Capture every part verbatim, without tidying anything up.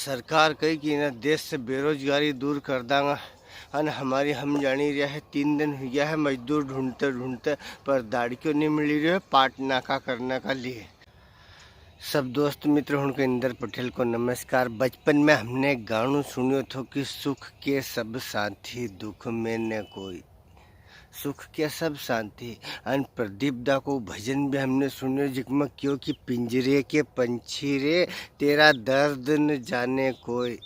सरकार कही कि इन्हें देश से बेरोजगारी दूर कर दांगा। अन हमारी हम जानी रहा है, तीन दिन हो गया है मजदूर ढूंढते ढूंढते, पर दाड़कियों नहीं मिली रही है पाट नाका करने का लिए। सब दोस्त मित्र हुण के इंदर पटेल को नमस्कार। बचपन में हमने एक गाणो सुनियो थो कि सुख के सब साथी, दुख में न कोई। सुख के सब साथी। अन प्रदीप दा को भजन भी हमने सुनियो, जिसमें क्यों कि पिंजरे के पंछी रे, तेरा दर्द न जाने कोई।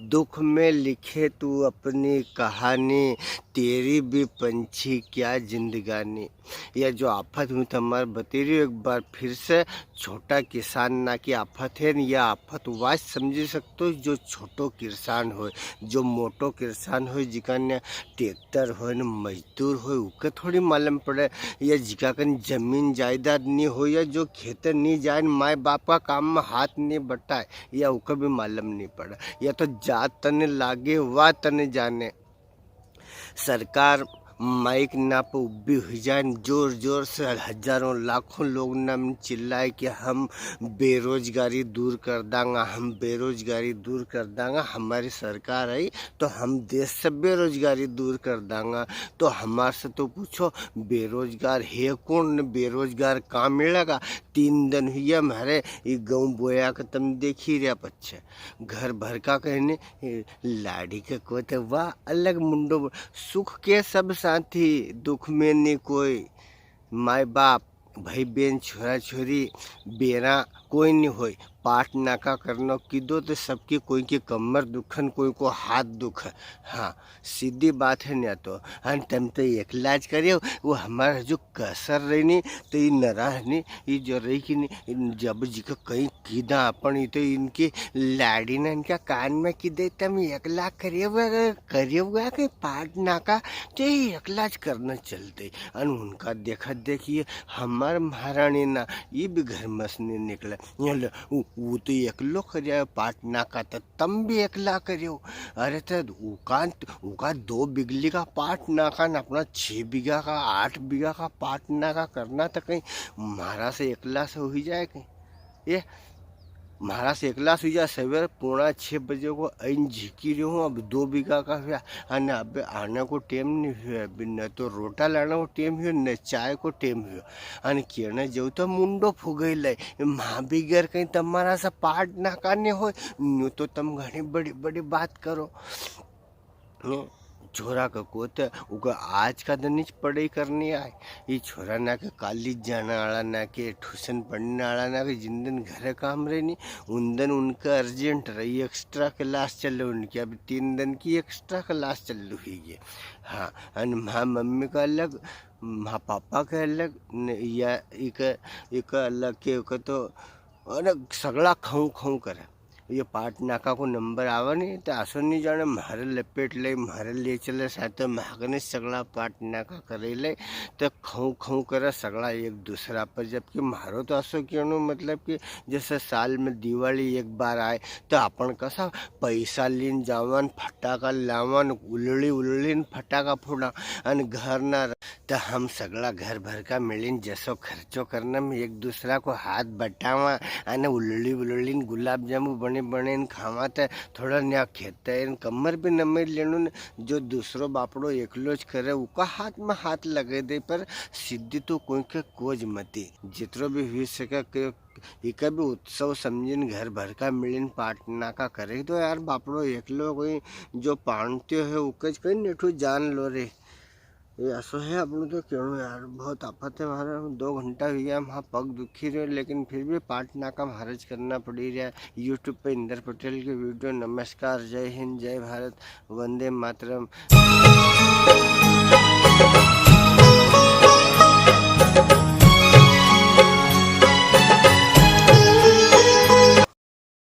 दुख में लिखे तू अपनी कहानी, तेरी भी पंछी क्या जिंदगानी। या जो आफत हुई थी हमारे बता रही हूँ एक बार फिर से, छोटा किसान ना की आफत है न। या आफत वाज समझी सकते हो जो छोटो किसान होय, जो मोटो किसान होय, जिका ने ट्रैक्टर होय न मजदूर होय, उके थोड़ी मालूम पड़े। या जिका कन जमीन जायदाद नी होय, या जो खेते नी जाए न माय बाप का काम में हाथ नी बटाए, या उके भी मालूम नी पड़े। या तो जा तने लागे, वा तने जाने। सरकार माइक ना पे उब्बी हुई जाए, जोर जोर से हजारों लाखों लोग ना चिल्लाए कि हम बेरोजगारी दूर कर दांगा, हम बेरोजगारी दूर कर दांगा, हमारी सरकार आई तो हम देश से बेरोजगारी दूर कर दांगा। तो हमारे से तो पूछो, बेरोजगार है कौन ने बेरोजगार कहाँ मिलेगा? तीन दिन हुई है म्हारे ये गेहूं बोया के तम देखी रहा पच्छे। घर भर का कहने, ए, लाड़ी के को तो वाह अलग मुंडो। सुख के सब साथी, दुख में नी कोई। माय बाप, भाई बेन, छोरा छोरी, बेरा कोई नी होय। पाट नाका करनो कीधो तो सबकी, कोई की कमर दुखन, कोई को हाथ दुख। हाँ, सीधी बात है न्या तो। अन तम तो एकला ज करे, वो हमारा जो कसर रही नी, तो ये नरा है नी, ये जो रही कि नी, इन जब जिका कहीं कीधा अपन, ये तो इनकी लाड़ी ने इनका कान में कीधे, तम एकला करे हुआ, करे हुआ के पाट नाका, तो ये एकला ज करना चलते। अन उनका देखा देखिए, हमार महारानी ना, ये भी घर में से नहीं निकले। ये ले, वो, वो तो एकलो करे पाट नाका, तो तम भी एकला करियो। अरे तो उका, उका दो बिगली का पाट नाका न अपना छह बीघा का, आठ बीघा का पाट नाका करना तो कहीं म्हारा से एकला से हुई जाए कहीं? ये म्हारा से एकला से हुई जाए। सवेरे पौना छह बजे को अइन झिकी रह्यो हूँ, अब दो बीघा का हुआ, अने अब आने को टेम नहीं हुआ, अभी न तो रोटा लाने को टेम हुआ, न चाय को टेम हुआ। अने केने जाऊँ तो मुंडो फुगई ले, म्हा बिगर कहीं तमारा से पाट नाका नी होय, न्यू तो तम घणी बड़ी बड़ी बात करो। हम्म, छोरा का कोत, उका आज का दिन ज पढ़ाई करनी आए। ये छोरा ना के कॉलेज जाने वाला, ना के ट्यूशन पढ़ने वाला, ना के जिन दिन घरे काम रहे नी, उन दिन उनका अर्जेंट रही, एक्स्ट्रा क्लास चल रही उनकी, अभी तीन दिन की एक्स्ट्रा क्लास चल रही है। हाँ, अन म्हा मम्मी का अलग, म्हा पापा का अलग, न, या इका, इका अलग के, इका तो, अरे सगला खाऊं खाऊं करे। ये पाट नाका को नंबर आवे नी, तो आसो नी जाने, म्हारे लपेट ले, म्हारे ले चले, साथ में म्हाकने सगला पाट नाका करे ले, तो खाऊं खाऊं करे सगला एक दूसरा पर। जबकि म्हारो तो आसो कहनो मतलब कि जैसे साल में दिवाली एक बार आए, तो अपन कसा पैसा लीन जावन, फटाका लावन, उलड़ी उलड़ी न फटाका फोड़ा, अन घर ना तो हम सगला घर भर का मिलीन जसो खर्चो करने में एक दूसरा को हाथ बटावा, अने उलड़ी उलड़ी न गुलाब जामुन बने बने न खावा, तो थोड़ा न्या खेते न कमर भी नमे लेनु न, जो दूसरो बापड़ो एकलो ज करे, उका हाथ में हाथ लगे दे, पर सिद्धि तो कोई के कोज मती। जितरो भी हुई सके के, इका भी उत्सव समझिन घर भर का मिलीन पाट नाका करे। तो यार बापड़ो एकलो कोई जो पाणत्यो है, उके ज कहीं नेठू जान लो रे। ये असो है अपनो तो केणो यार, बहुत आफत है म्हारे। दो घंटा हुई गया, म्हा पग दुखी रह्यो, लेकिन फिर भी पाट नाका म्हारे ज करना पड़ी रहा। YouTube पे इंदर पटेल की वीडियो। नमस्कार, जय हिंद, जय भारत, वंदे मातरम।